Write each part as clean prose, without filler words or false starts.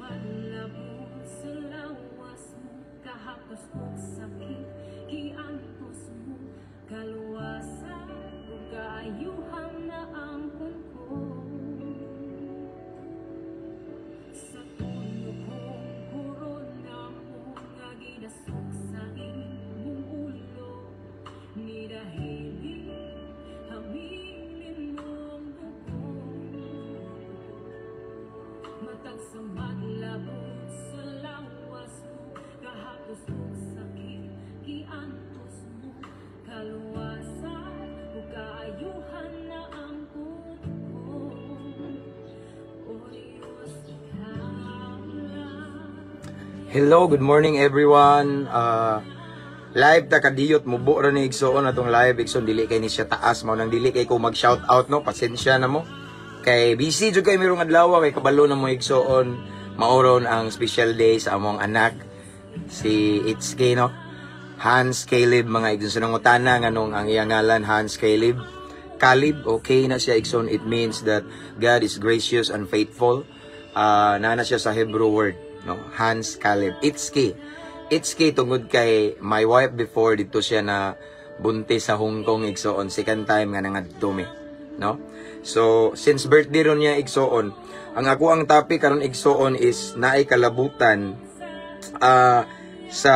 Madlabot sa lawas mo, kahapos og sakit, giantos mo. Kaluwasan ug kaayuhan na angkon ko. Sa tulo kong korona mo nga ginasok sa imong ulo, ni dahili hamilin mo ang bukog. Matag sa madlabot sa lawas mo, kahapos og sakit, giantos mo. Kaluwasan ug kaayuhan na angkon ko. O Diyos, ikaw lang. Hello, good morning, everyone. Live ta kadiyot, mubo ra ni, igsoon, atong live, igsoon. Dili kay ni siya taas, mao nang dili kay ko mag shout out, no. Pasensya na mo. Kay busy jud kay mi rong adlaw, kay kabalo na mo, igsoon, maoron ang special day sa among anak si HK, no. Hans Caleb, mga igsoon. Sa nangutana nganong ang iyang ngalan Hans Caleb. Caleb, okay na siya, igsoon. It means that God is gracious and faithful. Naa na siya sa Hebrew word, no? Hans Caleb. HK. HK tungod kay my wife before dito siya na buntis sa Hong Kong, igsoon, second time nga nangadto mi, no? So since birthday ron niya, igsoon, ang ako ang topic karon, igsoon, is naay kalabutan sa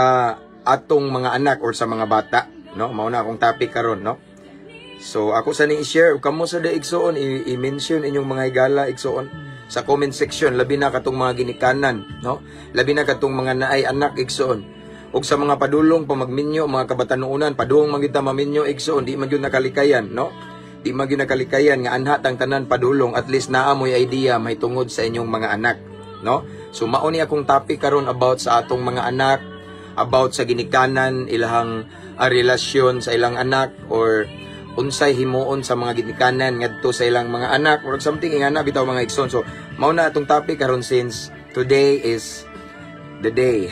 atong mga anak or sa mga bata, no? Mao na akong topic karon, no? So ako sa ni i-share ug kamo sa da, igsoon, i-mention inyong mga higala, igsoon, sa comment section, labi na katong mga ginikanan, no? Labi na katong mga naay anak, igsoon. Ug sa mga padulong pa magminyo, mga kabatanuonan, padulong man kita maminyo, igsoon, di man gyud nakalikayan, no? Di man gyud nakalikayan nga anha tang tanan padulong, at least naa moy idea may tungod sa inyong mga anak, no? So mao ni akong topic karon about sa atong mga anak, about sa ginikanan, ilahang relasyon sa ilang anak or unsay himuon sa mga ginikanan ngadto sa ilang mga anak or something ingana bitaw, mga igsoon. So mao na atong topic karon since today is the day.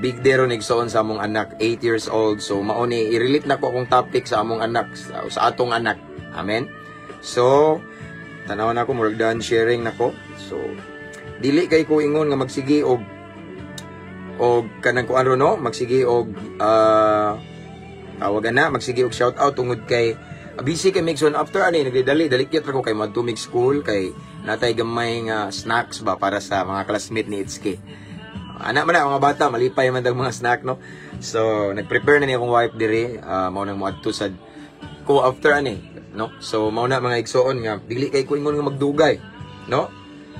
Big day ron, igsoon, sa among anak, 8 years old. So mao ni i-relate na ko akong topic sa among anak, sa atong anak. Amen. So tanaw na ako, murag done sharing nako. So dili kay ko ingon nga magsige og kanang kuan ro, no, magsige og tawagan na, magsige og shout out tungod kay busy kay mi, igsoon. After ani nagdali dalikyat ra ko kay moadto mig school kay natay gamay nga snacks ba para sa mga classmate ni HK. Ana man na mga bata, malipay man dag mga snack, no? So nagprepare na ni akong wife diri, mao nang moadto sad ko after ani, no? So mao na, mga igsoon, nga dili kay ko ingon nga magdugay, no?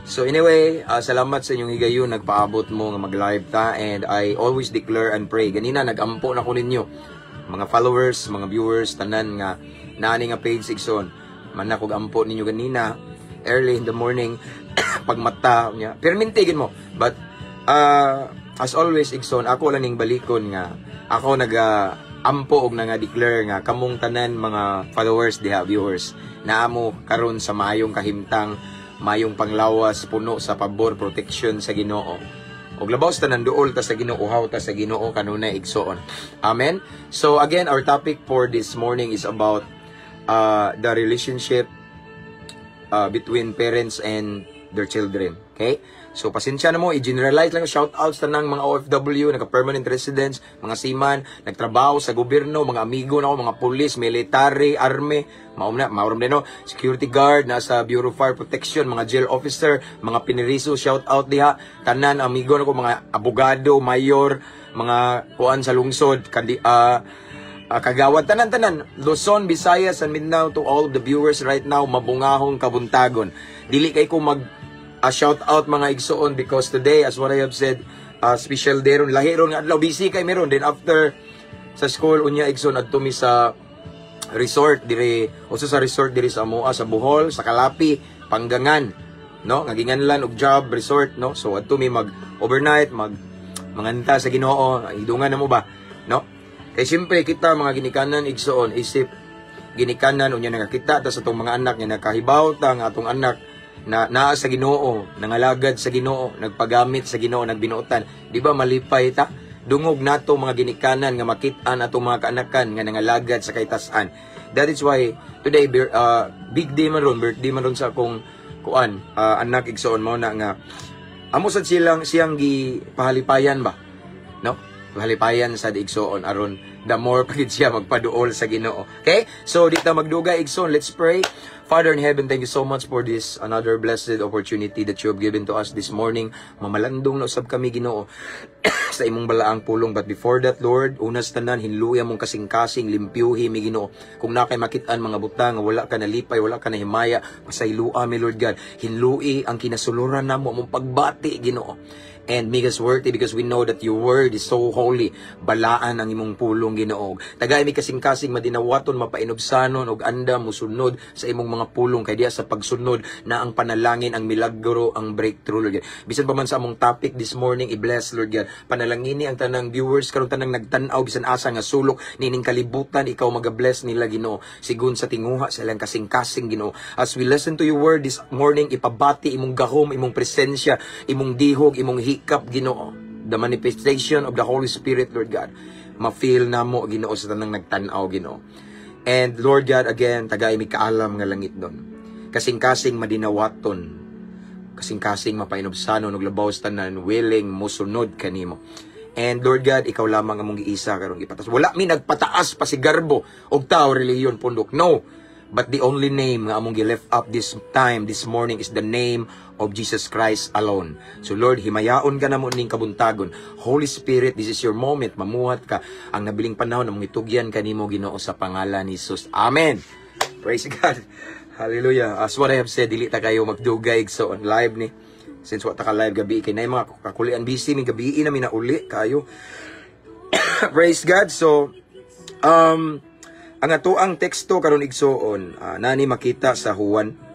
So anyway, salamat sa inyong higayon nagpaabot mo nga mag-live ta and I always declare and pray. Ganina nagampo na ko ninyo, mga followers, mga viewers, tanan nga naani nga page, igsoon. Man ako ampo ninyo ganina early in the morning pagmata niya. Pero mintigin mo. But as always, igsoon, ako lang ning balikon nga ako naga ampo og nga declare nga kamong tanan mga followers diha, viewers, naamo karon sa maayong kahimtang, maayong panglawas, puno sa pabor, protection sa Ginoo. Ug labaw sa tanan, duol ta sa Ginoo, uhaw ta sa Ginoo kanunay, igsoon. Amen. So again, our topic for this morning is about the relationship between parents and their children. Okay? So, pasensya na mo, i-generalize lang, shout out sa tanang mga OFW, naka-permanent residents, mga seaman, nagtrabaho sa gobyerno, mga amigo na ako, mga police, military, army, maum na, mauram din, no, security guard, nasa Bureau of Fire Protection, mga jail officer, mga piniriso, shout out diha, tanan, amigo na ko, mga abogado, mayor, mga kuan sa lungsod, kandi, kagawad, tanan-tanan, Luzon, Visayas, and Mindanao, to all the viewers right now, mabungahong kabuntagon. Dili kay ko mag shout out, mga igsoon, because today, as what I have said, special day ron, lahi ron nga adlaw, busy kay meron. Then after sa school, unya, igsoon, adto mi sa resort dire, usa sa resort dire sa amoa sa Bohol, sa Kalapi, Panggangan, no, nga ginganlan og job resort, no? So adto mi mag overnight, mag manganta sa Ginoo, hidungan na mo ba, no? Kay siyempre kita mga ginikanan, igsoon, isip ginikanan, unya nakakita ta sa atong mga anak nga nakahibaw ta nga atong anak na naa sa Ginoo, nangalagad sa Ginoo, nagpagamit sa Ginoo, nagbinuotan. Di ba malipay ta? Dungog nato mga ginikanan nga makit-an atong mga kaanakan nga nangalagad sa kaytas-an. That is why today big day man ron, birthday man ron sa akong kuan, anak, igsoon, mao na nga Amo sad silang siyang gipahalipayan ba, no? Pahalipayan sa igsoon aron the more pa gid siya magpaduol sa Ginoo. Okay? So di ta magdugay, igsoon, let's pray. Father in heaven, thank you so much for this another blessed opportunity that you have given to us this morning. Mamalandong na usab kami, Ginoo, sa imong balaang pulong. But before that, Lord, unas tanan, hinluya mong kasing-kasing, limpyuhi mi, Ginoo. Kung naa kay makit-an mga butang, wala ka nalipay, wala ka nahimaya, pasayloa mi, Lord God. Hinlui ang kinasuluran namo, among pagbati, Ginoo. And make us worthy because we know that your word is so holy. Balaan ang imong pulong, Ginoo. Tagay mi kasing-kasing madinawaton, mapainubsanon og andam musunod sa imong mga pulong kay diya sa pagsunod na ang panalangin, ang milagro, ang breakthrough, Lord God. Bisan pa man sa among topic this morning, i-bless, Lord God. Panalangini ang tanang viewers karon, tanang nagtan-aw bisan asa nga sulok nining kalibutan, ikaw maga-bless nila, Ginoo. Sigun sa tinguha sa ilang kasing-kasing, Ginoo. As we listen to your word this morning, ipabati imong gahom, imong presensya, imong dihog, imong hikap, Ginoo. The manifestation of the Holy Spirit, Lord God. Ma-feel namo, Ginoo, sa tanang nagtan-aw, Ginoo. And Lord God, again, tagay mi kaalam nga langit doon. Kasing-kasing madinawaton, kasing-kasing mapainubsanon ug labaw sa tanan willing mosunod kanimo. And Lord God, ikaw lamang among giisa karon gipataas. Wala mi nagpataas pa si garbo og tao, relihiyon, pundok. No. But the only name nga among gi-lift up this time, this morning, is the name of Jesus Christ alone. So Lord, himayaon ka namo ning kabuntagon. Holy Spirit, this is your moment. Mamuhat ka. Ang nabiling panahon among itugyan kanimo, Ginoo, sa pangalan ni Jesus. Amen. Praise God. Hallelujah. As what I have said, dili ta kayo magdugay so on live ni. Since wa ta ka live gabi kay nay mga kakulian, busy mi gabi na mi na uli kayo. Praise God. So ang atoang teksto karon, igsoon, nani makita sa Juan.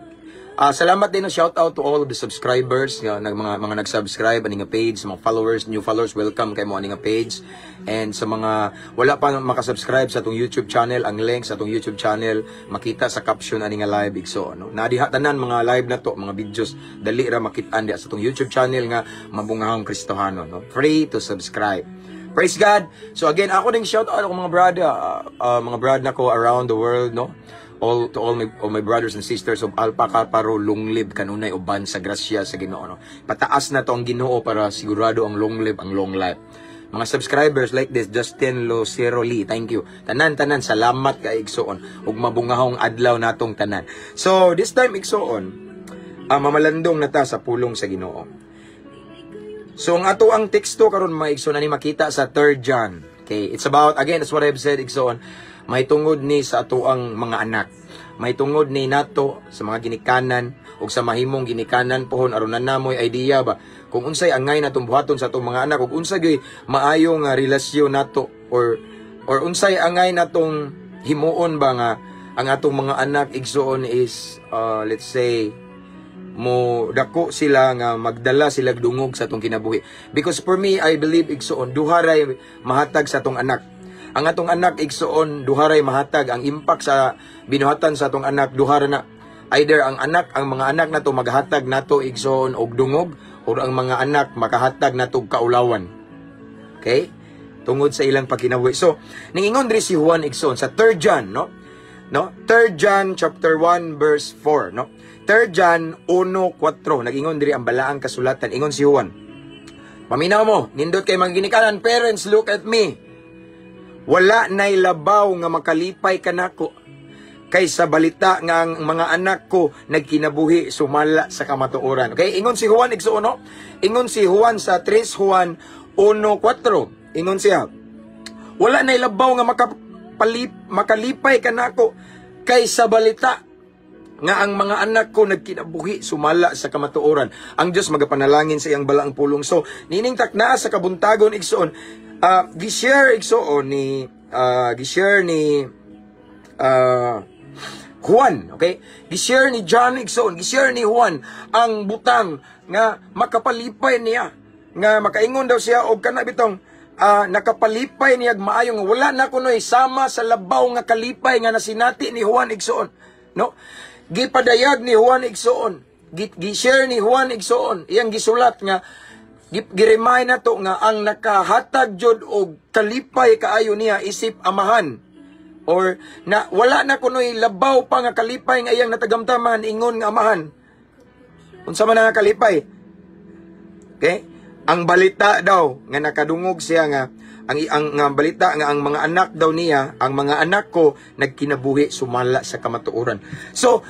Salamat din, no, shout out to all of the subscribers nga nag mga nag-subscribe ani nga page, mga followers, new followers, welcome kay mo ani nga page. And sa mga wala pa makasubscribe sa atong YouTube channel, ang link sa atong YouTube channel makita sa caption ani nga live, igsoon, no. Nadiha tanan mga live na to, mga videos, dali ra makit-an diha sa atong YouTube channel nga Mabungahong Kristohano, no. Free to subscribe. Praise God. So again, ako ding shout out ako mga brother, mga brad nako around the world, no? All to all my brothers and sisters of Alpha Kaparo, long live kanunay uban sa grasya sa Ginoo, no. Pataas na to ang Ginoo para sigurado ang long live, ang long life. Mga subscribers like this, Justin Lucero Lee, thank you. Tanan tanan, salamat kay igsoon ug mabungahong adlaw natong tanan. So this time, igsoon, mamalandong na ta sa pulong sa Ginoo. So ang ato ang teksto karon, mga igsoon, ani makita sa 3 John. Okay, it's about, again, that's what I've said, igsoon, may tungod ni sa ato ang mga anak. May tungod ni nato sa mga ginikanan ug sa mahimong ginikanan pohon aron na namoy idea ba kung unsay angay natong buhaton sa atong mga anak ug unsa gyud maayo nga relasyon nato or unsay angay natong himuon ba nga ang atong mga anak, igsoon, is let's say mo dako sila nga magdala sila dungog sa atong kinabuhi. Because for me, I believe, igsoon, duha ray mahatag sa atong anak. Ang atong anak, igsoon, duha ray mahatag ang impact sa binuhatan sa atong anak, duha ra na. Either ang anak, ang mga anak nato maghatag nato, igsoon, og dungog or ang mga anak makahatag nato og kaulawan. Okay? Tungod sa ilang pagkinabuhi. So, ningingon diri si Juan, igsoon, sa 3 John, no? No? 3 John chapter 1 verse 4, no? 3 John 1:4. Nagingon diri ang balaang kasulatan. Ingon si Juan. Paminaw mo, nindot kay mga ginikanan, parents, look at me. Wala nay labaw nga makalipay kanako kaysa balita nga ang mga anak ko nagkinabuhi sumala sa kamatuoran. Okay? Ingon si Juan, igsoon, no? Ingon si Juan sa 3 Juan 1:4. Ingon siya, wala nay labaw nga makalipay kanako kaysa balita nga ang mga anak ko nagkinabuhi sumala sa kamatuoran. Ang Dios magapanalangin sa iyang balaang pulong. So, nining takna sa kabuntagon, igsoon, gi-share, igsoon, ni gi-share ni Juan, okay? Gi-share ni John, igsoon, gi-share ni Juan ang butang nga makapalipay niya, nga makaingon daw siya og kana bitong nakapalipay niya maayo nga wala na kunoy sama sa labaw nga kalipay nga nasinati ni Juan, igsoon, no? Gipadayag ni Juan, igsoon, gi-share ni Juan, igsoon, iyang gisulat nga giremind na to nga ang nakahatag jud og kalipay kaayo niya isip amahan or na wala na kunoy labaw pa nga kalipay nga iyang natagamtaman ingon nga amahan. Unsa man nga kalipay? Okay? Ang balita daw nga nakadungog siya nga ang nga balita nga ang mga anak daw niya, ang mga anak ko nagkinabuhi sumala sa kamatuoran. So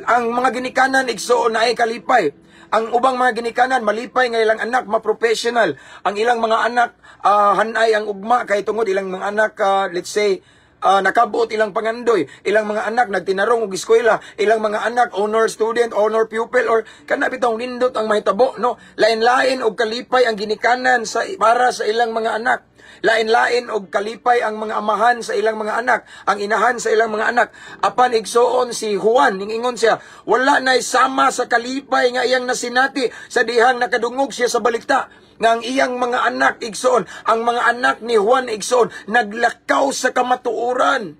ang mga ginikanan, igsuon, naay kalipay. Ang ubang mga ginikanan malipay nga ilang anak ma-professional. Ang ilang mga anak hanay ang ugma kay tungod ilang mga anak, let's say, nakabuot ilang pangandoy, ilang mga anak nagtinarong og eskwela, ilang mga anak honor student, honor pupil or kana bitong nindot ang mahitabo, no? Lain-lain og kalipay ang ginikanan sa para sa ilang mga anak. Lain-lain og kalipay ang mga amahan sa ilang mga anak, ang inahan sa ilang mga anak. Apan, igsuon, si Juan, ningingon siya, wala na sama sa kalipay nga iyang nasinati sa dihang nakadungog siya sa balita nga ang iyang mga anak, igsoon, ang mga anak ni Juan, igsoon, naglakaw sa kamatuoran.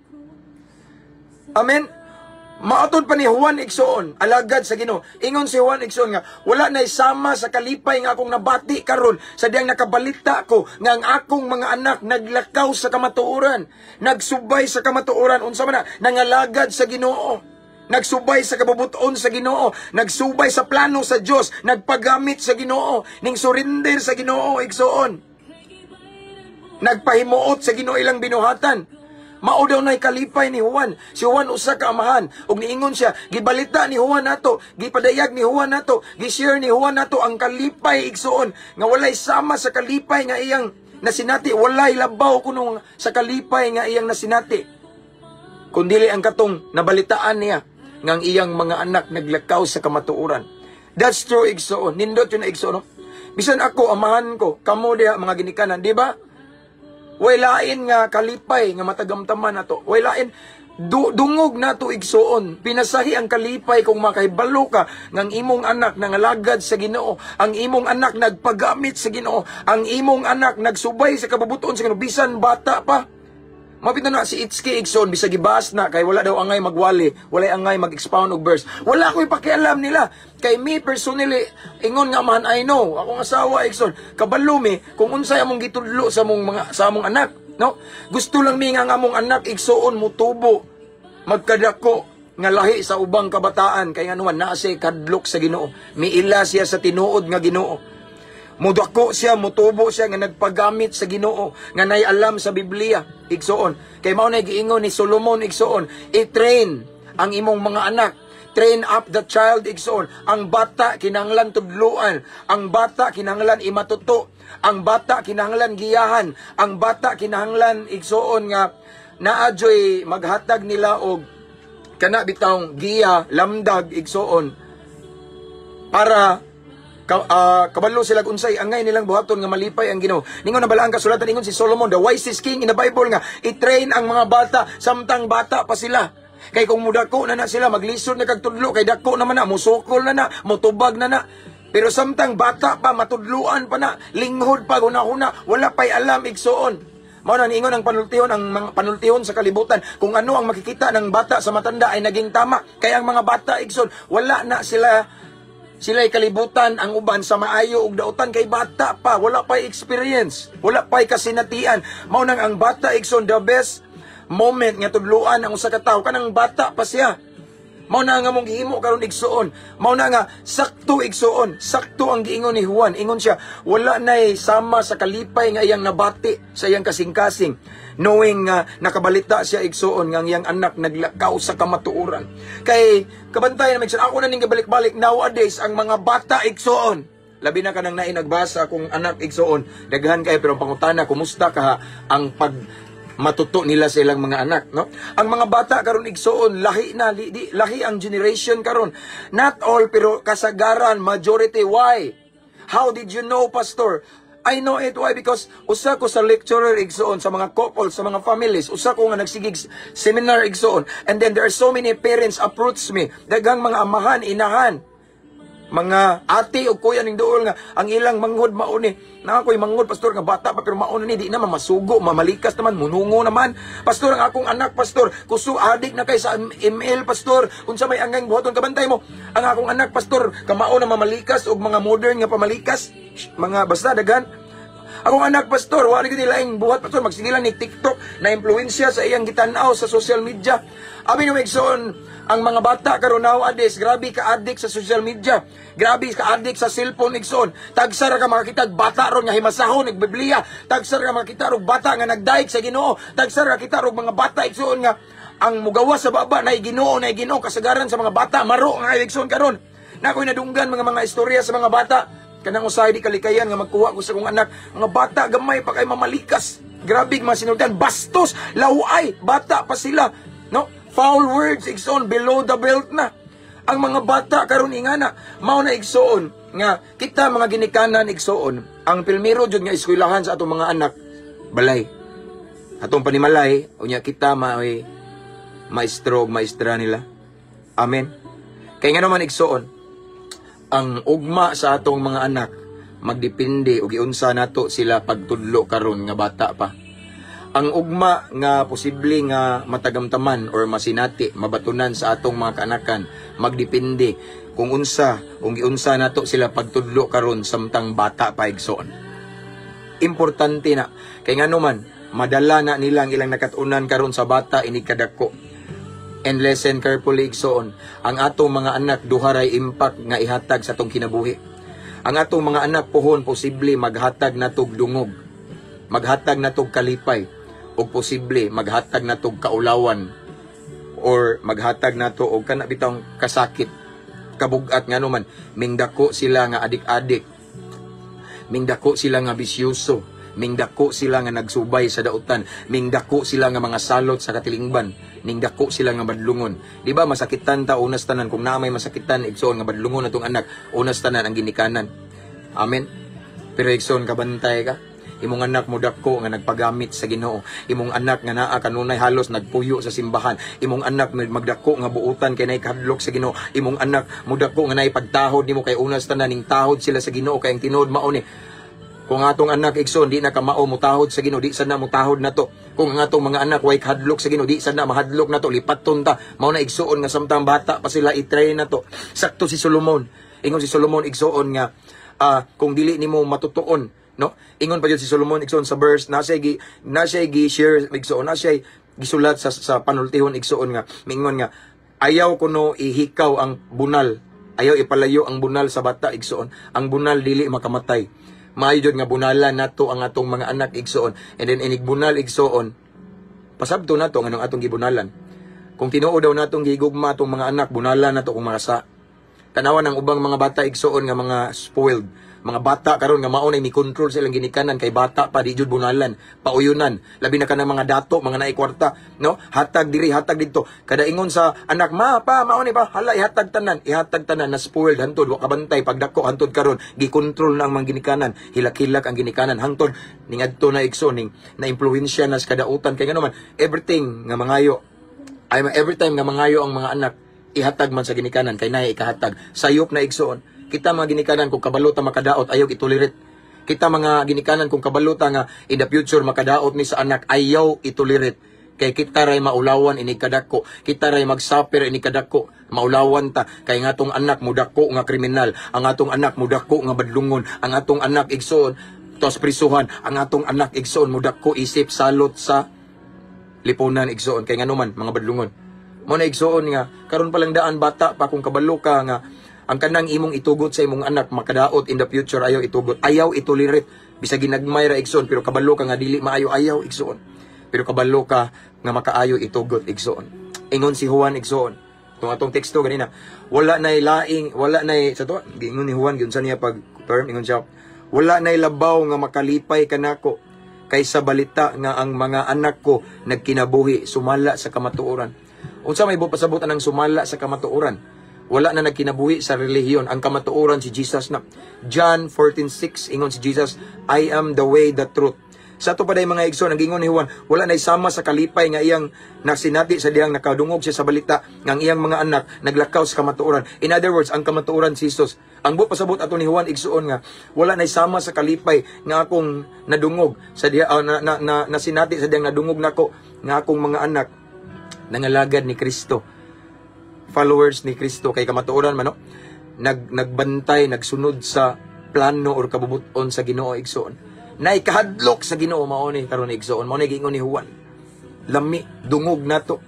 Amen? Maatod pa ni Juan, igsoon, alagad sa Ginoo. Ingon si Juan, igsoon, nga wala na sama sa kalipay nga akong nabati karon sa diyang nakabalita ko nga ang akong mga anak naglakaw sa kamatuoran, nagsubay sa kamatuoran, unsa man na, nangalagad sa Ginoo. Nagsubay sa kabubuton sa Ginoo, nagsubay sa plano sa Dios, nagpagamit sa Ginoo, ning surrender sa Ginoo, igsoon. Nagpahimuot sa Ginoo ilang binuhatan. Mao daw na'y kalipay ni Juan. Si Juan usa ka amahan. Ug niingon siya, gibalita ni Juan nato, gipadayag ni Juan nato, gi-share ni Juan nato ang kalipay, igsoon, nga walay sama sa kalipay nga iyang nasinati, walay labaw kuno sa kalipay nga iyang nasinati, kundili ang katong nabalitaan niya nga ang iyang mga anak naglakaw sa kamatuoran. That's true, igsoon. Nindot yun na, igsoon, no? Bisan ako, amahan ko, kamo diha mga ginikanan, di ba? Way lain nga kalipay nga matagamtaman nato. Way lain dungog nato, igsuon. Pinasahi ang kalipay kung makahibalo ka ng imong anak nangalagad sa Ginoo, ang imong anak nagpagamit sa Ginoo, ang imong anak nagsubay sa kabubuton sa Ginoo bisan bata pa. Mapit na si Itski, igsoon, bisag gibas na kay wala daw angay magwali, walay angay mag-expound og verse. Wala ko'y pakialam nila. Kay me personally, ingon nga man, I know, akong asawa, igsoon, kabalo mi kung unsay among gitudlo sa among anak, no? Gusto lang mi nga ang among anak, igsuon, mutubo, magkadako nga lahi sa ubang kabataan kay nganuman naa siya kadlok sa Ginoo. Miila siya sa tinuod nga Ginoo. Mudako siya, mutubo siya nga nagpagamit sa Ginoo, nga nay alam sa Biblia, igsuon. Kay mao na giingon ni Solomon, igsuon, i-train ang imong mga anak. Train up the child, igsuon. Ang bata kinahanglan tudluan, ang bata kinahanglan imatuto, ang bata kinahanglan giyahan, ang bata kinahanglan, igsuon, nga naa joy maghatag nila og kana bitawng giya, lamdag, igsuon, para kabalo sila unsay angay nilang buhaton nga malipay ang Ginoo. Ningon na bala ang kasulatan, ingon si Solomon, the wisest king in the Bible, nga i-train ang mga bata samtang bata pa sila. Kay kung mudako na na sila, maglisod na kag tudlo kay dako naman na, musukol na na, mutubag na na. Pero samtang bata pa, matudluan pa na, linghod pa, huna-huna, wala pa'y alam, igsuon. Mao na niingon ang panultihon, ang mga panultihon sa kalibutan, kung ano ang makikita ng bata sa matanda ay naging tama. Kaya ang mga bata, igsoon, wala na sila sila'y kalibutan ang uban sa maayo ug dautan kay bata pa, wala pa experience, wala pa kasinatian. Mao nang ang bata, igsoon, the best moment nga tudluan ang usa ka tawo kanang bata pa siya. Mao na nga mong gihimo karon, igsuon. Mao na nga sakto, igsuon, sakto ang giingon ni Juan. Ingon siya, wala nay sama sa kalipay nga iyang nabati sa iyang kasing-kasing, knowing nga nakabalita siya, igsuon, nga ang iyang anak naglakaw sa kamatuoran. Kay kabantay na, igsuon, ako na ning gabalik-balik nowadays ang mga bata, igsuon. Labi na kanang naay nagbasa akong anak, igsuon. Daghan kay pero ang pangutana, kumusta ka ang pag matuto nila sa ilang mga anak, no? Ang mga bata karon, igsuon, lahi na lahi ang generation karon. Not all pero kasagaran, majority. Why? How did you know, pastor? I know it. Why? Because usa ko sa lecturer, igsuon, sa mga couples, sa mga families, usa ko nga nagsigig seminar, igsuon. And then there are so many parents approach me. Daghang mga amahan, inahan, mga ate o kuya ning duol nga ang ilang manghod mao ni na ako'y manghod, pastor, nga bata pa pero mao na ni di na masugo, mamalikas naman, munungo naman, pastor. Ang akong anak, pastor, kusu adik na kay sa ML, pastor. Unsa may angay buhaton? Kabantay mo, ang akong anak, pastor, kamao na mamalikas og mga modern nga pamalikas, mga basta daghan. Akong anak, pastor, wala gyud laing buhat, pastor, magsige lang ni TikTok na impluwensya sa iyang gitan-aw sa social media. Abi nimo, igsoon, ang mga bata karon nowadays, grabe ka addict sa social media. Grabe ka addict sa cellphone, igsoon. Tagsa ra ka makakita bata ron nga himasahon ig Biblia. Tagsa ra ka makakita og bata nga nagdayeg sa Ginoo. Tagsa ra kita og mga bata, igsoon, nga ang mugawas sa baba na Ginoo na Ginoo. Kasagaran sa mga bata maro nga igsoon karon. Na ako'y nadunggan mga istorya sa mga bata. Kanang usahay di kalikayan nga magkuha ko sa kong anak. Mga bata gamay pa kay mamalikas. Grabe mga sinultian, bastos, laway, bata pa sila. No? Foul words, igsoon, below the belt na. Ang mga bata karon ingana, mao na, igsoon, nga kita mga ginikanan, igsoon, ang pilmiro jud nga eskwelahan sa atong mga anak, balay. Atong panimalay, unya kita maoy maestro ug maestra nila. Amen. Kay nga naman, igsoon, ang ugma sa atong mga anak magdepende og giunsa nato sila pagtudlo karon nga bata pa. Ang ugma nga posible nga matagamtaman or masinati, mabatunan sa atong mga kaanakan magdepende kung unsa kung giunsa nato sila pagtudlo karon samtang bata pa, igsoon. Importante na kay ngano man madala na nila ang ilang nakatunan karon sa bata inig kadako. And listen carefully, igsoon. Ang atong mga anak, duha ray impact nga ihatag sa atong kinabuhi. Ang atong mga anak pohon posible maghatag natog dungog, maghatag natog kalipay, ug posible maghatag natog kaulawan or maghatag nato og kana bitawng kasakit, kabugat. Ngano man mingdako sila nga adik-adik, mingdako sila nga bisyoso, mingdako sila nga nagsubay sa dautan, mingdako sila nga mga salot sa katilingban, ningdako sila nga badlungon. Di ba masakitan ta unas tanan kung naa may masakitan, igsoon, nga badlungon atong anak? Unas tanan ang ginikanan. Amen. Pero igsoon, kabantay ka. Imong anak mo dako nga nagpagamit sa Ginoo. Imong anak nga naa kanunay halos nagpuyo sa simbahan. Imong anak magdako nga buutan kay naay kahadlok sa Ginoo. Imong anak modako nga naay pagtahod nimo kay unas tanan ning tahod sila sa Ginoo, kay ang tinuod mao ni. Kung atong anak, igsoon, di na kamao mutahod sa Ginoo, di sad na mutahod na to. Kung ang atong mga anak way kahadlok sa Ginoo, di sad na mahadlok na to, lipaton ta. Mao na, igsoon, nga samtang bata pa sila i-train na to. Sakto si Solomon. Ingon si Solomon, igsoon, nga kung dili nimo matutuon, no? Ingon pa jud si Solomon, igsoon, sa verse na siya gi share, igsoon, na siya gisulat sa panultihon, igsoon, nga mingon nga ayaw kuno ihikaw ang bunal. Ayaw ipalayo ang bunal sa bata, igsoon. Ang bunal dili makamatay. Maayo jud nga bunalan nato ang atong mga anak, igsoon. And then inig bunal, igsoon, pasabto nato nganong atong gibunalan. Kung tinuod daw natong gigugma atong mga anak, bunalan nato kung makasa. Tanawan ang ubang mga bata, igsoon, nga mga spoiled. Mga bata karon nga mao nay mi-control sa ilang ginikanan kay bata pa, di jud bunalan, pauyunan. Labi na kanang mga dato, mga naay kwarta, no? Hatag diri, hatag didto. Kada ingon sa anak, "Ma, pa, mao ni pa," hala, ihatag tanan, ihatag tanan. Na spoiled hantod wa kabantay. Pagdako hantod karon gikontrol na ang mga ginikanan, hilak-hilak ang ginikanan hangtod ningadto na, igsoon, ning na impluwensya na sa kadautan, kay ngano man everything nga mangayo ay every time nga mangayo ang mga anak, ihatag man sa ginikanan kay naay ikahatag. Sayop na, igsoon. Kita mga ginikanan, kung kabalo ta makadaot, ayaw itolerate. Kita mga ginikanan, kung kabalo ta nga in the future makadaot ni sa anak, ayaw itolerate. Kay kita ray maulawan inig kadako. Kita ray magsuffer inig kadako. Maulawan ta kay nga atong anak mudako nga kriminal, ang atong anak mudako nga badlungon, ang atong anak, igsoon, tos prisuhan, ang atong anak, igsoon, mudako isip salot sa lipunan, igsoon, kay ngano man mga badlungon. Mo na, igsoon, nga karon pa lang daan, bata pa, kung kabalo ka nga ang kanang imong itugot sa imong anak makadaot in the future, ayaw itugot, ayaw itolerate. Bisag ginagmay ra, igsoon, pero kabalo ka nga dili maayo, ayaw, igsoon. Pero kabalo ka nga makaayo, itugot, igsoon. Ingon si Juan, igsoon, itong atong teksto ganina, wala nay laing, wala nay sa to. Giingon ni Juan, giunsa niya pag term, ingon siya, "Wala nay labaw nga makalipay kanako kaysa balita nga ang mga anak ko nagkinabuhi sumala sa kamatuoran." Unsa may pasabot ang sumala sa kamatuoran? Wala na nagkinabuhi sa relihiyon. Ang kamatuoran si Jesus na. John 14:6, ingon si Jesus, "I am the way, the truth." Sa ato pa day mga igsoon, ang gingon ni Juan, wala na sama sa kalipay nga iyang nasinati sa dihang nakadungog siya sa balita nga ang iyang mga anak naglakaw sa kamatuoran. In other words, ang kamatuoran si Jesus. Ang buot pasabot ato ni Juan, igsoon, nga wala na sama sa kalipay nga akong nadungog sa diha na nasinati sa dihang nadungog nako nga akong mga anak nangalagad ni Kristo, followers ni Kristo, kay kamatuoran man, no, nagbantay, nagsunod sa plano or kabubuton sa Ginoo, igsoon. Naikahadlok sa Ginoo, mao ni karon, igsoon, mao ni giingon ni Juan. Lami dungog nato.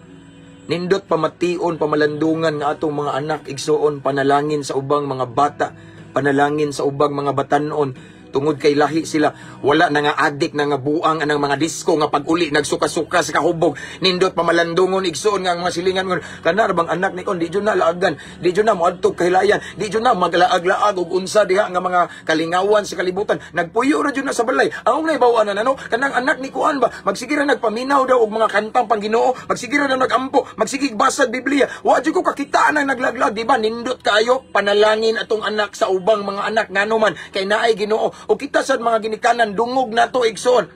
Nindot pamation, pamalandungan nga atong mga anak, igsoon, panalangin sa ubang mga bata, panalangin sa ubang mga batanon tungod kay lahi sila, wala na nga adik na nga buang anang mga disco nga pag-uli nagsuka-suka sa kahubog. Nindot pamalandungon, igsoon, nga ang mga silingan ngon kana ra bang anak ni kon, di jud na laagan, di jud na moadto kahilayan, di jud na maglaag-laag og unsa diha nga mga kalingawan sa kalibutan, nagpuyo ra jud na sa balay. Ang naibaw na no, kanang anak ni kuan ba, magsige ra nagpaminaw daw og mga kantang pang Ginoo, magsige ra daw nagampo, magsige basag Biblia, wa jud ko kakita nang naglaglag, di ba? Nindot kayo panalangin atong anak sa ubang mga anak, ngano man kay naay Ginoo. O kita sad mga ginikanan, dungog nato, igsoon.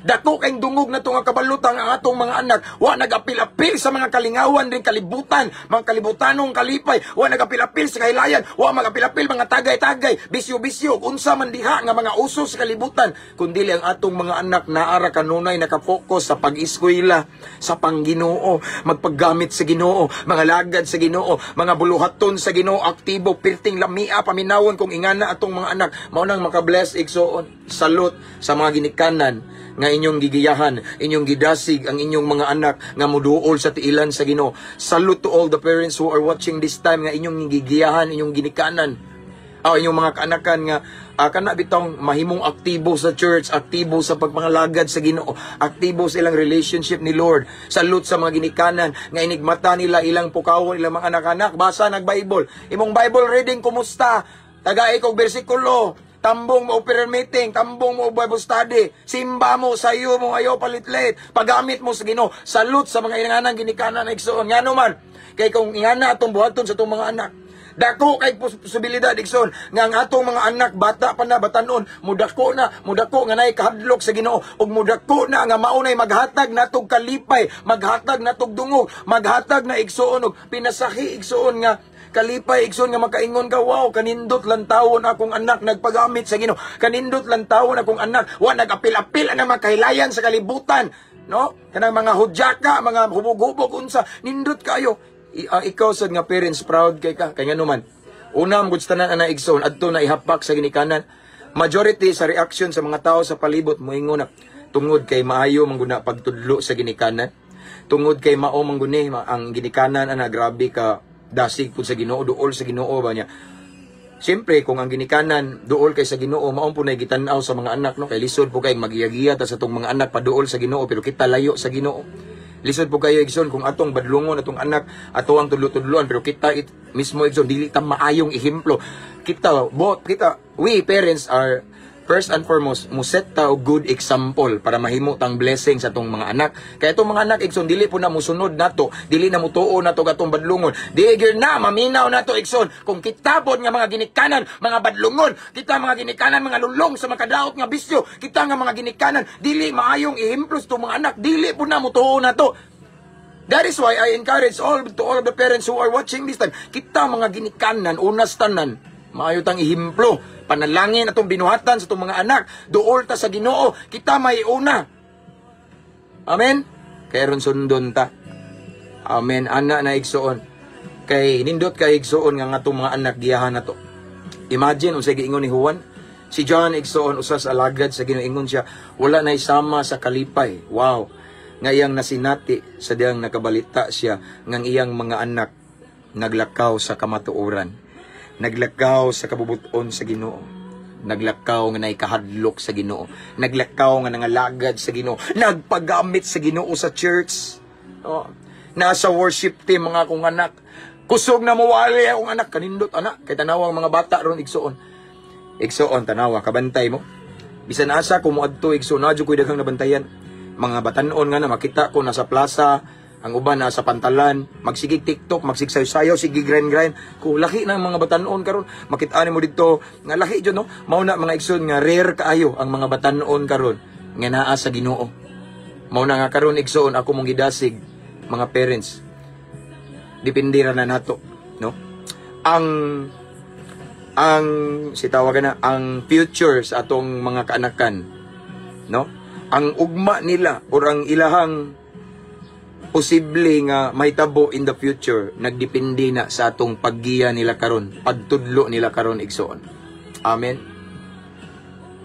Dako kay dungog nato nga kabalutang ang atong mga anak wa nagapil-apil sa mga kalingawan rin kalibutan, mga kalibutanong kalipay, wa nagapil-apil sa kahilayan, wa magapil-apil mga tagay-tagay, bisyo-bisyo, unsa man diha nga mga uso sa kalibutan, kundi ang atong mga anak naara kanunay nakapokus sa pag-eskwela, sa pangginoo, magpaggamit sa Ginoo, mga lagad sa Ginoo, mga buluhaton sa Ginoo, aktibo, pirting lamia paminawon kung ingana atong mga anak, mao nang makabless, igsoon. Salute sa mga ginikanan nga inyong gigiyahan, inyong gidasig ang inyong mga anak nga muduol sa tiilan sa Ginoo. Salute to all the parents who are watching this time nga inyong gigiyahan, inyong ginikanan. Inyong mga kaanakan nga kana bitong mahimong aktibo sa church, aktibo sa pagpangalagad sa Ginoo, aktibo sa ilang relationship ni Lord. Salute sa mga ginikanan nga inigmata nila ilang pukawon ilang mga anak-anak, basa nag Bible. Imong Bible reading kumusta? Tagay kog bersikulo. Tambong mo prayer meeting, tambong mo Bible study, simba mo, sayo mo, ayo palitlit, paggamit mo sa Ginoo. Salute sa mga inanang ginikanan na, igsoon. Ngano man, kay kung ingana atong buhaton sa atong mga anak, dako kay posibilidad, igsoon, nga ang atong mga anak bata pa na batanon, mudako na, mudako nga naay kahadlok sa Ginoo ug mudako na nga maunay maghatag natog kalipay, maghatag natog dungog, maghatag na, igsoon, og pinasahi, igsoon, nga kalipay, igsoon, nga makaingon ka, "Wow, kanindot lang tawon akong anak nagpagamit sa Ginoo. Kanindot lang tawon akong anak wa nagapil-apil ang mga kahilayan sa kalibutan," no? Kanang mga hudyaka, mga hubog-hubog unsa. Nindot kayo. Ikaw sad nga parents, proud kay ka kay ngano man, una man gud sa tanan ana, igsoon, adto na ihapak sa ginikanan. Majority sa reaction sa mga tao sa palibot moingon na tungod kay maayo man gud na pagtudlo sa ginikanan, tungod kay mao man gud ni ang ginikanan ana, grabe ka dasig pud sa Ginoo, duol sa Ginoo ba niya. Siyempre, kung ang ginikanan duol kay sa Ginoo, mao po na gitan-aw sa mga anak, no? Kay lisod po kay magiyagiya ta sa atong mga anak paduol sa Ginoo pero kita layo sa Ginoo. Lisod po kayo, igsoon, kung atong badlungon atong anak, ato ang tudlo-tudloan pero kita mismo, igsoon, dili ta maayong ehemplo. Kita, both kita, we parents are first and foremost mo set ta og good example para mahimo tang blessing sa atong mga anak. Kaya itong mga anak, igsoon, dili po na musunod nato, dili na mutuo nato atong badlungon. Di gyud na maminaw nato, igsoon, kung kita pod nga mga ginikanan, mga badlungon, kita mga ginikanan, mga lulong sa makadaot nga bisyo, kita nga mga ginikanan dili maayong ehemplo sa atong mga anak, dili po na mutuo nato. That is why I encourage all to all of the parents who are watching this time. Kita mga ginikanan, unas tanan, maayo tang ehemplo. Panalangin atong binuhatan sa atong mga anak. Duol ta sa Ginoo. Kita may una. Amen? Kaya ron sundon ta. Amen. Ana na, igsoon. Kay nindot kay, igsoon, nga atong mga anak giyahan nato. Imagine unsay giingon ni Juan. Si John, igsoon, usa sa alagad sa Ginoo, ingon siya, wala na isama sa kalipay. Wow. Nga iyang nasinati sa diyang nakabalita siya ngang iyang mga anak naglakaw sa kamatuoran. Naglakaw sa kabubuton sa Ginoo. Naglakaw nga naikahadlok sa Ginoo. Naglakaw nga nangalagad sa Ginoo. Nagpagamit sa Ginoo sa church. Oh. Nasa worship team mga akong anak. Kusog na muwali akong anak. Kanindot anak. Kay tanawang mga bata ron, igsoon. Igsoon, tanawa, kabantay mo. Bisan asa ko moadto, igsoon, na ko'y daghang nabantayan. Mga batanon nga na makita ko nasa plaza, ang uban nasa pantalan, magsigig TikTok, magsigsayo-sayo, sige grind grind. Ko laki na ang mga batanon karon. Makita nimo dito nga laki jud, no. Mao na, mga igsoon, nga rare kaayo ang mga batanon karon nga naa sa Ginoo. Mao na nga karon, igsoon, ako mong gidasig mga parents. Depende ra na nato, no? Ang si tawagan na ang future sa atong mga kaanakan, no? Ang ugma nila or ang ilahang posible nga mahitabo in the future nagdepende na sa atong paggiya nila karon, pagtudlo nila karon, igsoon. Amen.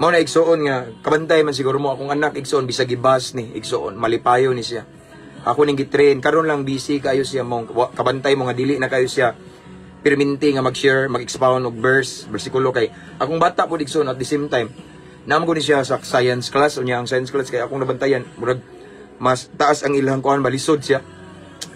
Mao na, igsuon, nga kabantay man siguro mo akong anak, igsuon, bisag gibas ni, igsuon, malipayo ni siya. Ako ning gitrain karon lang, busy kayo siya mo, kabantay mo nga dili na kayo siya pirminti nga mag-share, mag-expound og verse, bersikulo kay akong bata po, igsuon. At the same time, naman ko ni siya sa science class. Unya ang science class kay akong nabantayan, murag mas taas ang ilang kuan, balisod siya.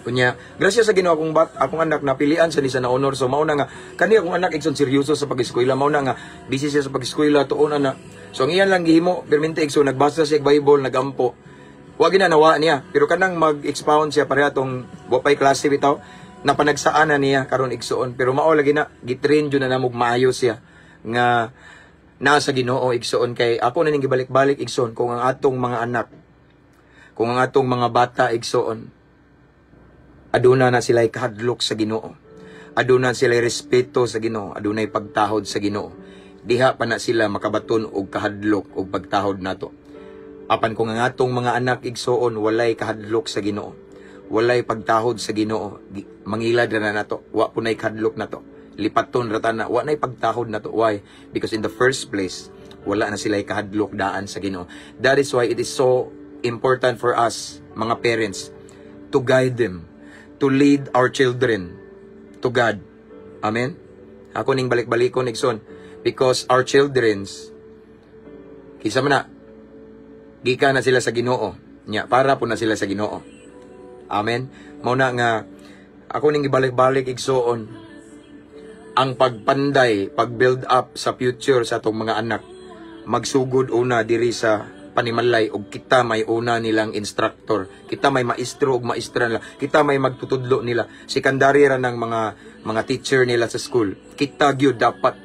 Unya, grasya sa Ginoo, akong anak napilian sa ni sa na honor. So mao na nga kani akong anak, igsoon, seryoso sa pag-eskwela. Mao na nga busy siya sa pag-eskwela tuon ana. So ang iyan lang gihimo permente, igsoon, nagbasa siya og Bible, nagampo. Wa gina nawa niya, pero kanang mag-expound siya pareha tong wa pay klase bitaw napanagsaan na niya karon, igsuon. Pero mao lagi na gitrain jud na namog maayo siya nga nasa Ginoo, igsuon, kay ako na ning gibalik-balik, igsuon, kung ang atong mga anak, kung ang atong mga bata, igsuon, aduna na sila kahadlok sa Ginoo, aduna sila respeto sa Ginoo, adunay pagtahod sa Ginoo, diha pa na sila makabaton og kahadlok og pagtahod nato. Apan kung ang atong mga anak, igsuon, walay kahadlok sa Ginoo, walay pagtahod sa Ginoo, mangilad ra na nato. Wa po nay kahadlok nato, lipaton ra ta na, wa nay pagtahod nato. Why? Because in the first place, wala na sila kahadlok daan sa Ginoo. That is why it is so important for us, mga parents, to guide them, to lead our children to God. Amen? Ako ning balik-balikon, igsoon, because our children's, kisa man na, gikan na sila sa Ginoo. Nya, para po na sila sa Ginoo. Amen? Mao na nga, ako ning ibalik-balik, igsoon, ang pagpanday, pag-build up sa future sa atong mga anak, magsugod una diri sa panimalay og kita may una nilang instructor. Kita may maestro ug maestra nila. Kita may magtutudlo nila. Secondary ra ng mga teacher nila sa school. Kita gyud dapat.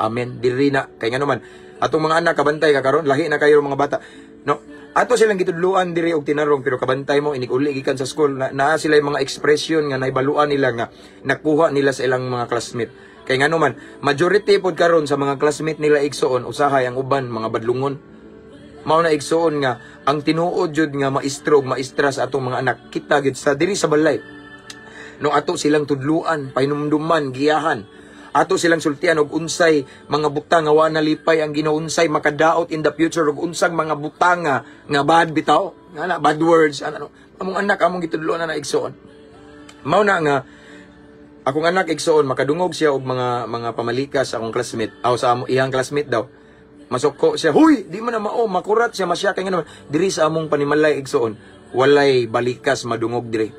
Amen. Diri na kay ngano man atong mga anak, kabantay ka karon, lahi na kayo mga bata. No? Ato silang gitudluan diri og tinarong, pero kabantay mo inig uli gikan sa school na, naa sila yung mga expression nga naibaluan nila nga nakuha nila sa ilang mga classmate. Kay ngano man majority pod karon sa mga classmate nila, igsuon, usahay ang uban mga badlungon. Mao na, igsuon, nga ang tinuod jud nga maestro ug maestra sa atong mga anak, kita gyud sa diri sa balay. No, ato silang tudluan, pahinumduman, giyahan. Ato silang sultian og unsay mga butang nga wa nalipay ang Ginoo, unsay makadaot in the future ug unsang mga butang nga bad bitaw. Nga na bad words ano. Among anak among gitudluan na, igsuon. Mao na nga akong anak, igsuon, makadungog siya og mga pamalikas sa akong classmate, aw sa amo iyang classmate daw. Masuko siya, "Huy, di man na mao," makurat siya, masya kay nga naman diri sa among panimalay, igsuon, walay balikas madungog diri.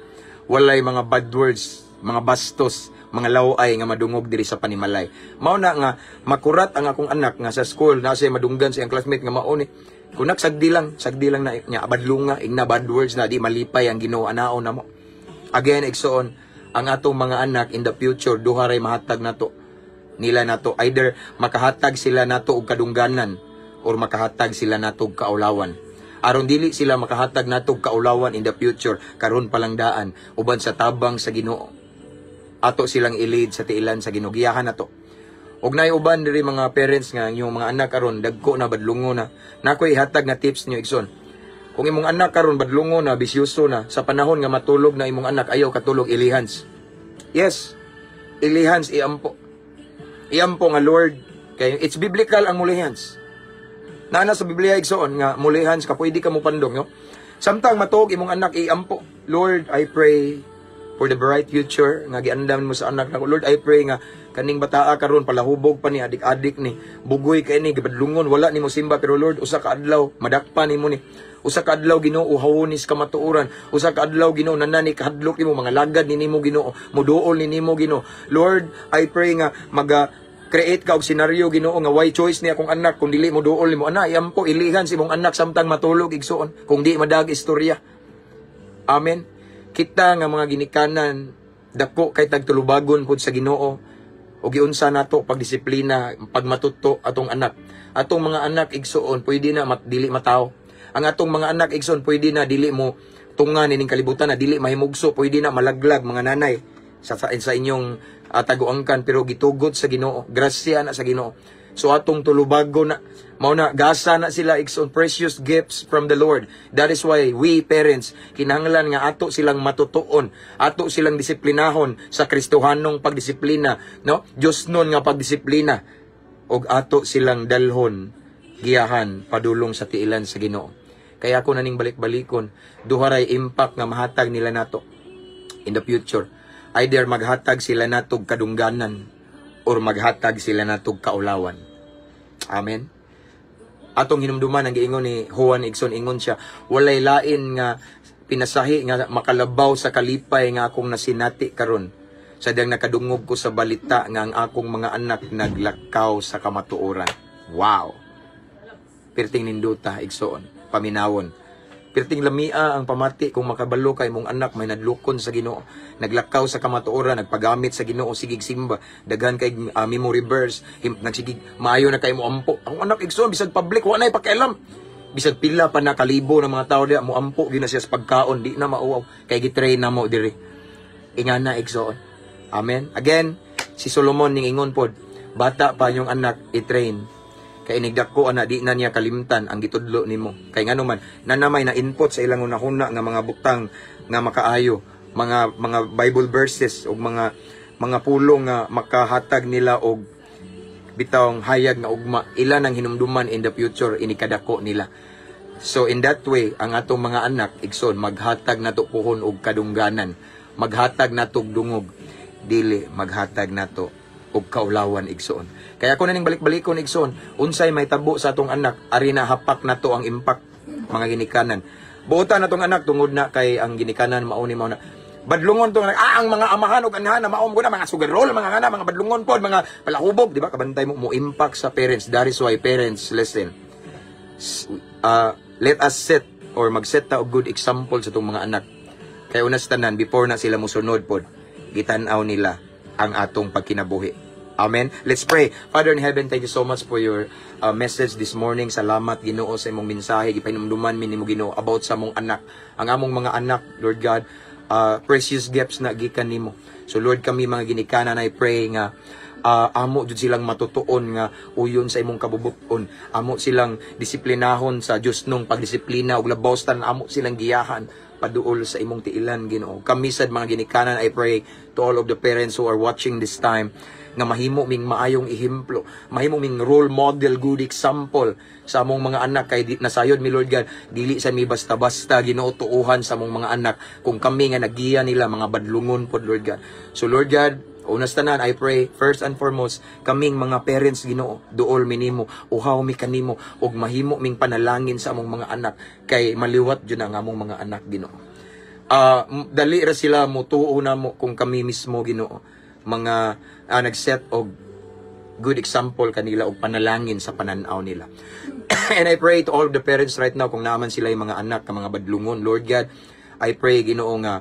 Walay mga bad words, mga bastos, mga laway nga madungog diri sa panimalay. Mao na nga makurat ang akong anak nga sa school na siya madunggan sa iyang classmate nga mao ni. Kunak sagdi lang na nya badlunga, ingna bad words na di malipay ang Ginoo anaon na mo. Again, igsuon, ang atong mga anak in the future, duha ray mahatag nato nila nato: either makahatag sila nato og kadungganan or makahatag sila nato og kaulawan. Aron dili sila makahatag nato og kaulawan in the future, karon pa lang daan, uban sa tabang sa Ginoo, ato silang i-lead sa tiilan sa Ginoo, giyahan nato. Og naay uban diri mga parents nga inyong mga anak karon dagko na, badlungo na. Nakoy ihatag na tips niyo, igsoon. Kung imong anak karon badlungo na, bisyoso na, sa panahon nga matulog na imong anak, ayaw katulog, ilihans. Yes. Ilihans, iampo. Iampo nga, "Lord," kay it's biblical ang mulihans. Naa na sa Biblia, igsoon, nga mulihans ka, pwede ka mo pandong, no? Samtang matuog imong anak, iampo, "Lord, I pray for the bright future nga giandam mo sa anak nako. Lord, I pray nga kaning bataa karon palahubog pa ni, adik-adik ni, bugoy kay ni, gibadlungon, wala nimo simba, pero Lord, usa ka adlaw madakpan nimo ni. Usa ka adlaw, Ginoo, uhawon ni sa kamatuoran. Usa ka adlaw, Ginoo, nanani kahadlok nimo, mga lagad ni nimo, Ginoo, muduol ni nimo, Ginoo. Lord, I pray nga maga create ka og senaryo, Ginoo, nga way choice ni akong anak kung dili mo duol nimo." Ana, iampo, ilihan si imong anak samtang matulog, igsuon, kung di madag istorya. Amen. Kita nga mga ginikanan, dako kay tagtulubagon pud sa Ginoo o giunsa nato pagdisiplina, pagmatuto atong anak. Atong mga anak, igsuon, pwede na dili mataw. Ang atong mga anak, igsuon, pwede na dili mo tunga nining kalibutan na dili mahimugso, pwede na malaglag, mga nanay, sa inyong taguangkan, pero gitugot sa Ginoo, grasya na sa Ginoo. So atong tulubago na. Mao na gasa na sila, igsoon, precious gifts from the Lord. That is why we parents kinahanglan nga ato silang matutuon, ato silang disiplinahon sa Kristohanong pagdisiplina, no? Diyos nun nga pagdisiplina ug ato silang dalhon giyahan padulong sa tiilan sa Ginoo. Kaya ako naning balik-balikon, duha ray impact nga mahatag nila nato in the future. Either maghatag sila natog kadungganan or maghatag sila natog kaulawan. Amen. Atong hinumduman ang giingon ni Juan, igsoon, ingon siya, "Walay lain nga pinasahi nga makalabaw sa kalipay nga akong nasinati karon sa diyang nakadungog ko sa balita nga ang akong mga anak naglakaw sa kamatuoran." Wow. Pirting nindota, igsoon, paminawon. Pirting lamia ang pamati kung makabalo kay mong anak may nadlukon sa Ginoo, naglakaw sa kamatuoran, nagpagamit sa Ginoo, sigig simba, daghan kay memory verse, nagsigig maayo na kay mo ampo. Akong anak, igsoon, bisag public wa nay pakialam. Bisag pila pa na kalibo ng mga tao diya, mo ampo gyud na siya sa pagkaon, di na mauaw kay gitrain na mo diri. Ingana, igsoon. Amen. Again, si Solomon ning ingon pod, bata pa yung anak i-train. Kay inigdako ana, di na niya kalimtan ang gitudlo nimo. Kay ngano man, nanamay na input sa ilang hunahuna nga mga butang nga makaayo, mga Bible verses ug mga pulong nga makahatag nila og bitawng hayag nga ugma, ila nang hinumduman in the future inikadako nila. So in that way, ang atong mga anak, igsoon, maghatag nato puhon og kadungganan, maghatag nato og dungog, dili maghatag nato og kaulawan, igsoon. Kaya ako na ning balik-balikon, igsoon, unsay may tabo sa atong anak, ari na hapak nato ang impact, mga ginikanan. Buotan natong anak tungod na kay ang ginikanan mao ni mao na. Badlungon tong anak, ang mga amahan og anahan na maom ko na mga sugarol, mga ngana, mga badlungon pod, mga palahubog, di ba? Kabantay mo mo impact sa parents. That is why parents, listen. Let us set or mag-set ta og good example sa itong mga anak. Kay unas tanan, before na sila musunod pod, gitan-aw nila ang atong pagkinabuhi. Amen. Let's pray. Father in heaven, thank you so much for your message this morning. Salamat, Ginoo, sa imong mensahe. Gipahinumduman mi nimo, Ginoo, about sa among anak. Ang among mga anak, Lord God, precious gifts na gikan nimo. So Lord, kami mga ginikanan, I pray nga amo jud silang matutuon nga uyon sa imong kabubuton. Amo silang disiplinahon sa Dios nung pagdisiplina ug labaw sa tanan, amo silang giyahan paduol sa imong tiilan, Ginoo. Kami sad mga ginikanan, I pray to all of the parents who are watching this time nga mahimo ming maayong ehemplo, mahimo ming role model, good example sa among mga anak kay di, nasayod mi, Lord God, dili sa mi basta-basta, Ginoo, tuuhan sa among mga anak kung kami nga nagiya nila mga badlungon pod, Lord God. So Lord God, unas tanan, I pray, first and foremost, kaming mga parents, Ginoo, duol mi nimo, uhaw mi kanimo, ug mahimo ming panalangin sa among mga anak, kay maliwat jud ang among mga anak, Ginoo. Dali ra sila mutuo namo kung kami mismo, Ginoo, mga nag-set og good example kanila og panalangin sa pananaw nila. And I pray to all of the parents right now kung naaman sila yung mga anak ka mga badlungon, Lord God, I pray, Ginoo, nga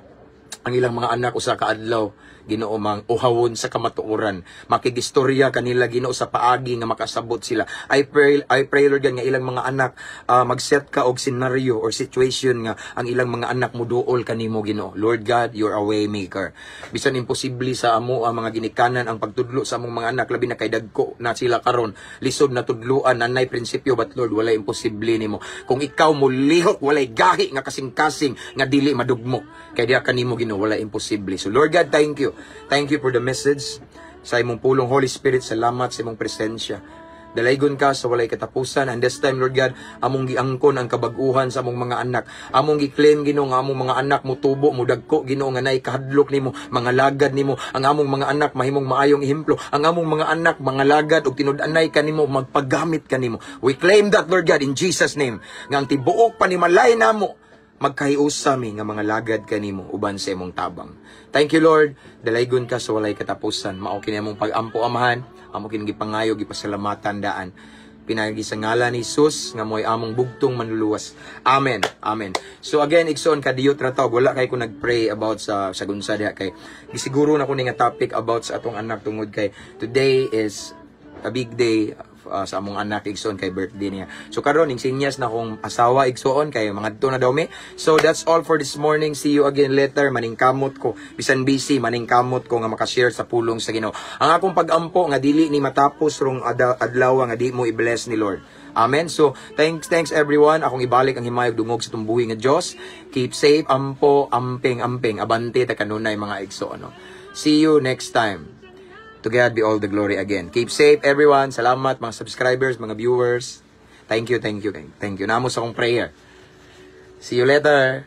ang ilang mga anak usa ka adlaw, Ginoo, mang uhawon sa kamatuoran, makigistorya kanila, Ginoo, sa paagi nga makasabot sila. I pray, Lord God, nga ilang mga anak, mag-set ka og scenario or situation nga ang ilang mga anak muduol kanimo, Ginoo. Lord God, you're a way maker. Bisan imposible sa amo ang mga ginikanan ang pagtudlo sa among mga anak, labi na kay dagko na sila karon, lisod na tudloan, nanay prinsipyo, but Lord, walay imposible nimo. Kung ikaw mo lihok, walay gahi nga kasing-kasing nga dili madugmok kay diha kanimo, Ginoo, walay imposible. So Lord God, thank you. Thank you for the message sa imong pulong. Holy Spirit, salamat sa imong presensya. Dalaygon ka sa walay katapusan. And this time, Lord God, among giangkon ang kabag-uhan sa among mga anak. Among gi-claim, Ginoo, nga among mga anak mutubo, mudagko, Ginoo, nga naay kahadlok nimo, mga lagad nimo. Ang among mga anak mahimong maayong ehemplo. Ang among mga anak mga lagad ug tinud-anay kanimo, magpagamit kanimo. We claim that, Lord God, in Jesus' name. Nga ang tibuok panimalay namo magkahiusa mi nga mga lagad kanimo uban sa imong tabang. Thank you, Lord. Dalaygon ka sa walay katapusan. Mao kini among pag-ampo, Amahan. Amo kini gipangayo, gipasalamatan daan. Pinaagi sa ngalan ni Jesus nga mo'y among bugtong manluluwas. Amen. Amen. So again, igsoon, kadiyot ra tawag. Wala kay ko nag-pray about sa gunsa diha kay gisiguro na ko ni nga topic about sa atong anak tungod kay today is a big day sa among anak, igsoon, kay birthday niya. So karon ning sinyas na akong asawa, igsoon, kay mangadto na daw mi. So that's all for this morning. See you again later. Maningkamot ko bisan busy, maningkamot ko nga makashare sa pulong sa Ginoo. Ang akong pag-ampo nga dili ni matapos rong adlaw nga di mo i-bless ni Lord. Amen. So, thanks, thanks everyone. Akong ibalik ang himayog dungog sa tumbuhi nga Dios. Keep safe, ampo, amping, amping. Abante ta kanunay, mga igsoon, no? See you next time. To God be all the glory again. Keep safe, everyone. Salamat, mga subscribers, mga viewers. Thank you, thank you, thank you. Naa mo sa akong prayer. See you later.